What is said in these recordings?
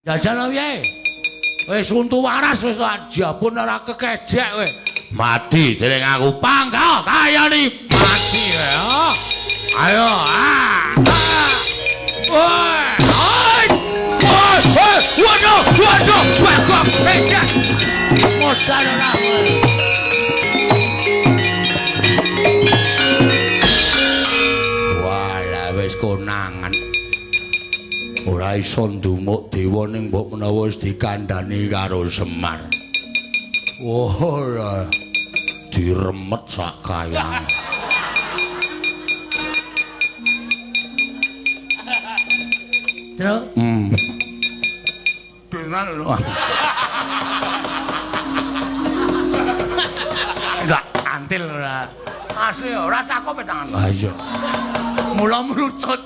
Jajal piye? Wis untu waras wis jabun ora kekejek kowe. Mati dening aku panggal kayani mati kowe. Ayo ah. Woi, oi. Woi, waduh, waduh, bagok kejek. Modal ora kowe. Walah wis konangan. Ora iso ndumuk dewa ning mbok menawa wis dikandhani karo Semar. Ora diremet sak kayang. Terus? Benar lho. Enggak antil ora. Asli ora cakep tangan. Ha iya. Mula mrucut.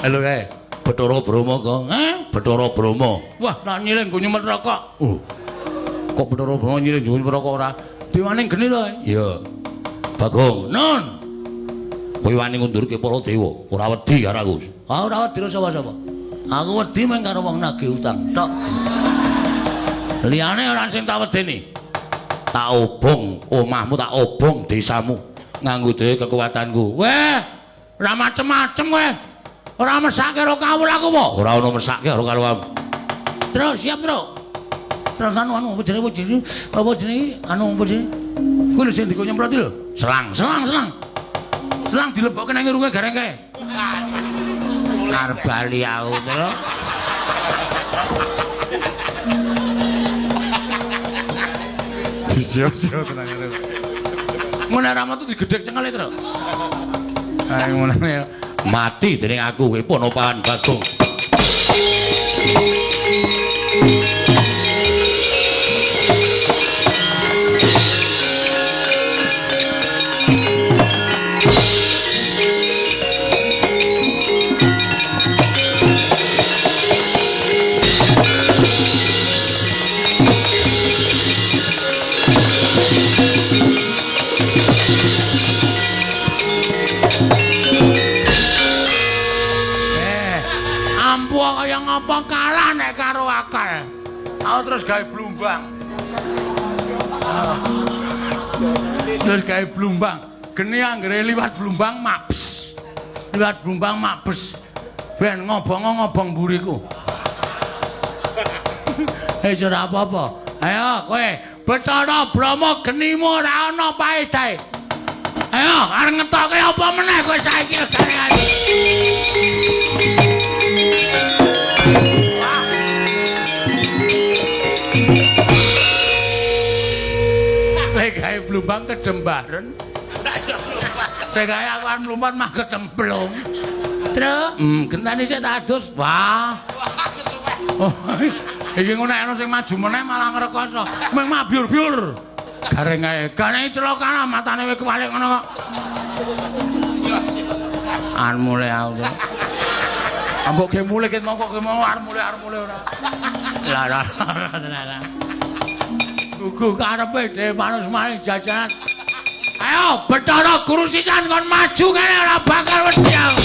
Halo kae, Bathara Brahma kok. Heh, Bathara Brahma. Wah, nak nyiling nggo nyumet rokok. Kok Bathara Brahma nyiling nggo nyumet rokok ora? Dewane geni to? Iya. Bagong, nun. Kowe wani ngundurke para dewa, ora wedi karo aku. Ah, ora wedi sapa-sapa. Aku wedi mung karo wong nagih utang tok. Liyane ora sing tak wedeni. Tak obong omahmu, tak obong desamu nganggo dhewe kekuatanku. Weh, ora macem-macem kowe. Ora mesake karo kawula aku apa? Ora ono mesake karo kawulamu. Terus siap, Tru. Terus anu anu apa jenenge apa jenenge anu apa jenenge? Kuwi lho sing dikon nyemprot iki lho. Selang, selang, selang. Selang dilebokke nang irunge gareng kae. Arep bali aku, Tru. Disiap-siap tenang karo. Ngono ora metu digedhek cengele, Tru. Ayo ngono. Mati dening aku kowe Ponopahan Bagong. Kaya ngapa kalah nek karo akal. Aku terus gawe blumbang. Terus gawe blumbang. Geni anggere liwat blumbang mabes. Liwat blumbang mabes. Ben ngobong-ngobong mburiku. Wis ora apa-apa. Ayo kowe Bathara Brahma genimu ora ana paedahe. Ayo arep ngetoke apa meneh kowe saiki regane. Lek gawe blumbang kejembaren. Ora iso mlumpat. Lek gawe aku arep mlumpat mah kecemplung. Truk, gentane sik tak adus. Wah. Wah, kesuwen. Oh, iki ngono ana sing maju meneh malah ngrekoso. Mung mabyur-byur. Gareng kae. Gareng celaka matane wis kewalik ngono kok. Siap-siap. Arep mulih aku. Ambok ge mulih ket mau kok ge mau arep mulih ora. Lah lah lah. Gugu karepe dhewe manus maring jajanan. Ayo Bathara Guru sisan kon maju kene ora bakal wedi aku.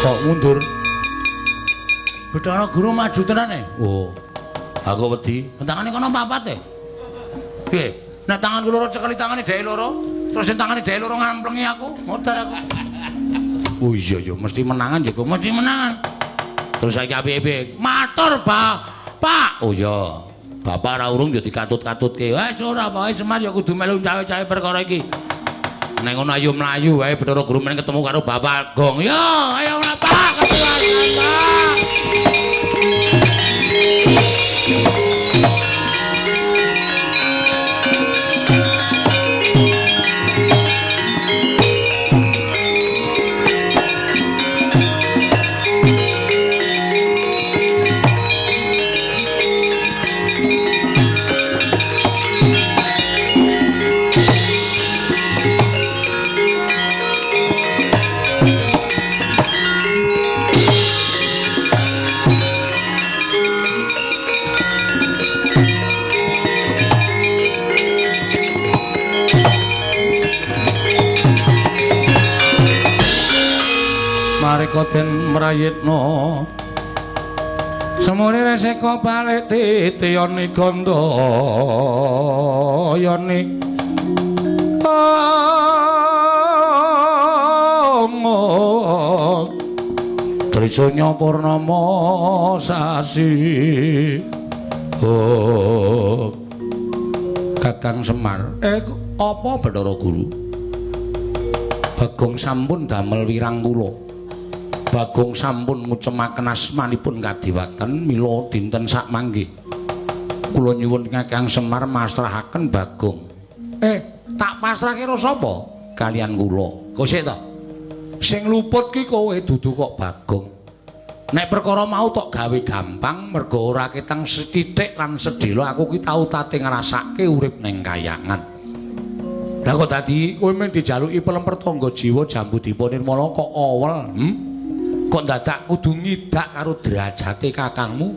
Kok mundur? Bathara Guru maju tenan e. Oh. Aku wedi. Tangane kono papat e. Piye? Nek tanganku loro cekeli tangane dheke loro, terus sing tangane dheke loro ngamplengi aku, modar aku. Oh iya iya, mesti menangan ya, mesti menangan. Terus saiki apik-apik. Matur, Pak. Oh iya. Bapak ora urung ya dikatut-katutke. Wes ora pokoke Semar ya kudu melu cawe-cawe perkara iki. Nek ngono ayo mlayu wae Bathara Guru men ketemu karo Bapak Gong. Yo, ayo Pak, ketuan Pak. Reseka den mrayitna. Semure Reseka balik titiyani gandayani. Trisanya purnama sasi. Oh. Kakang Semar, apa Bathara Guru? Bagong sampun damel wirang kula. Bagong sampun ngucemaken asmanipun kadewatan mila dinten sakmangke. Kula nyuwun Kakang Semar masrahaken Bagong. Tak pasrahke karo sapa? Kalian kula. Kok sik to? Sing luput ki kowe dudu kok Bagong. Nek perkara mau tok gawe gampang mergo ora ketang sethithik lan sedhela aku ki tau tate ngrasake urip ning kayangan. Lah kok dadi kowe mung dijaluki pelemper tangga jiwa Jambudipa Nirmala kok awel, Kok dadak kudu ngidak karo derajate kakangmu?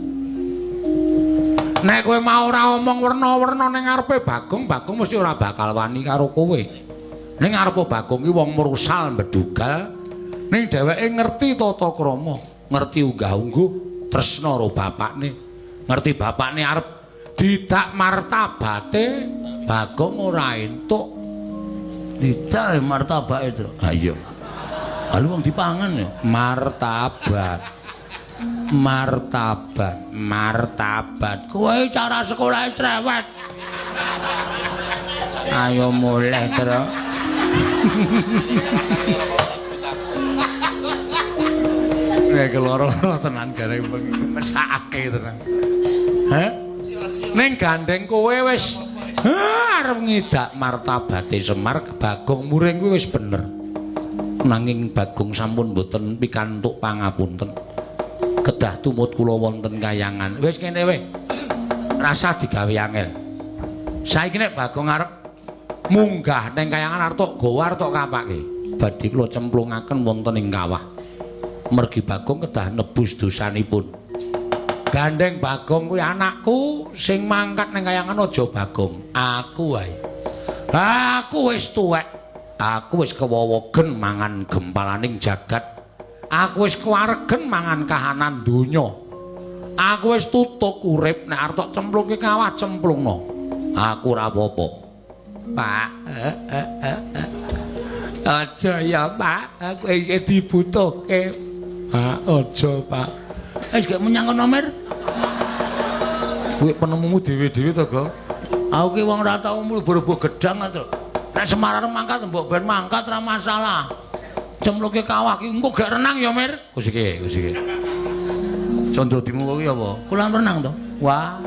Nek kowe mau ora omong werna-werna ning ngarepe Bagong, Bagong mesti ora bakal wani karo kowe. Ning ngarepe Bagong ki wong mrusal mbedugal, ning dheweke ngerti tata krama, ngerti unggah-ungguh, tresna karo bapakne, ngerti bapakne arep didak martabate, Bagong ora entuk. Didak martabake, Tru. Ha iya. Lalu wong dipangan ya. Martabat. Martabat, martabat. Kowe cara sekolahe cerewet. Ayo mulih, Tru. Nek loro-loro tenan gareng bengi mesakake tenan. Heh? Ning gandeng kowe wis arep ngidak martabate Semar, Bagong muring kuwi wis bener. Nanging Bagong sampun mboten pikantuk pangapunten. Kedah tumut kula wonten kayangan. Wis kene wae. Rasah digawe angel. Saiki nek Bagong arep munggah ning kayangan arep tok gawa arep tok kapake. Badhe kula cemplungaken wonten ing kawah. Mergi Bagong kedah nebus dosanipun. Gandeng Bagong kuwi anakku sing mangkat ning kayangan aja Bagong, aku wae. Aku wis tuwek. Aku wis kewowogen mangan gempalaning jagat. Aku wis kewaregen mangan kahanan donya. Aku wis tutuk urip nek arep tok cemplungke kawah cemplungno. Aku ora apa-apa. Pak, aja ya, Pak. Aku isih dibutuhke. Ah, aja, Pak. Wis gek menyang kono, Mir. Kuwi penemumu dhewe-dhewe to, Go? Aku ki wong ora tau mlebu gedang to. Nek Semar arep mangkat mbok ben mangkat ora masalah. Cemplungke kawah ki engko gek renang ya, Mir. Wis iki, wis iki. Condro dimu kuwi apa? Kolam renang to. Wah.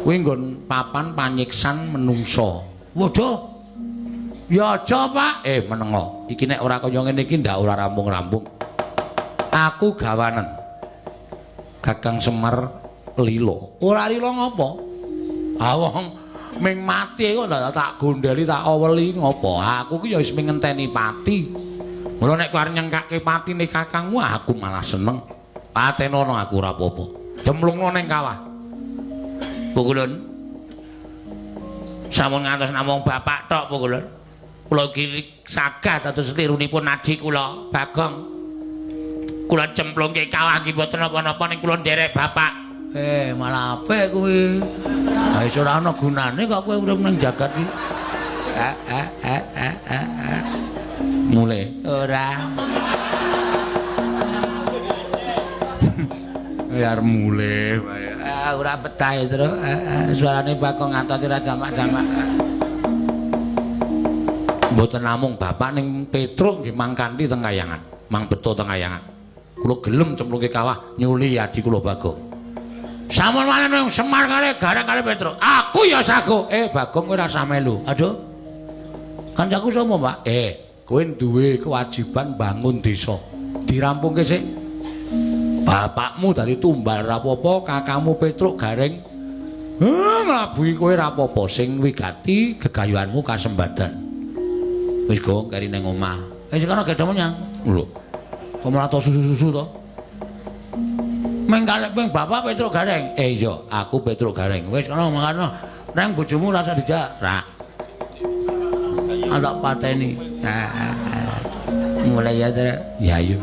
Kuwi nggon papan panyiksan menungsa. Waduh. Ya aja, Pak. Menengo. Iki nek ora kaya ngene iki ndak ora rampung-rampung. Aku gawanen. Kakang Semar lilo. Ora lilo ngopo? Ah wong ming mati kok ndak tak gondeli tak aweli ngopo? Aku ki ya wis ming ngenteni pati. Mula nek kowe arep nyengkake patine kakangmu aku malah seneng. Patenono aku ora apa-apa. Cemplungno ning kawah. Pukulun. Sampun ngantos namung bapak tok, Pukulun. Kula iki sagah dados lirunipun adi kula, Bagong. Kula cemplungke kawah nggih mboten napa-napa ning kula nderek bapak. Malah apik kuwi. Ha wis ora ana gunane kok kowe urip ning jagat iki. Mulai ora. Ya arep mulih wae. Ah ora betah ya, Tru. Suarane Bagong ngantos ora jamak-jamak. Mboten namung bapak ning Petruk nggih mang kanthi teng kayangan, mang beto teng kayangan. Kula gelem cemplungke kawah nyuli adi kula Bagong. Sampun walen Semar kali Gareng kali Petruk. Aku ya sago. Bagong kowe ora usah melu. Aduh. Kancaku sapa, Pak? Kowe duwe kewajiban bangun desa. Dirampungke sik. Bapakmu dadi tumbal ra apa-apa, kakangmu Petruk Gareng nglabuhi kowe ra apa-apa, sing wigati gegayuhanmu kasembadan. Wis gong keri ning omah. Wis kono gedhe menyang. Lho. Kok malah to susu-susu to? Meng kalih ping bapak Petruk Gareng. Iya, aku Petruk Gareng. Wis kono mangkano. Nang bojomu rasa dijak. Ra. Anak pateni. Mulai ya, Tru. Ya iya.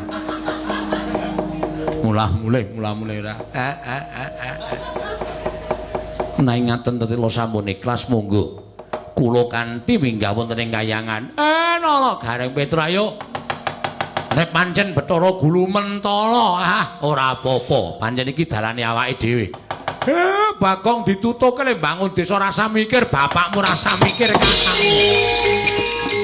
Mulah-mulih, mulah-mulih ora. Eh eh eh eh. Menawi ngaten tetela sampun ikhlas monggo. Kula kanthi minggah wonten ing kayangan. Nala Gareng Petruk ayo. Nek pancen Bathara Gulu mentala, ah ora apa-apa. Pancen iki dalane awake dhewe. Bagong ditutuke le bangun desa rasa mikir, bapakmu rasa mikir kakangmu.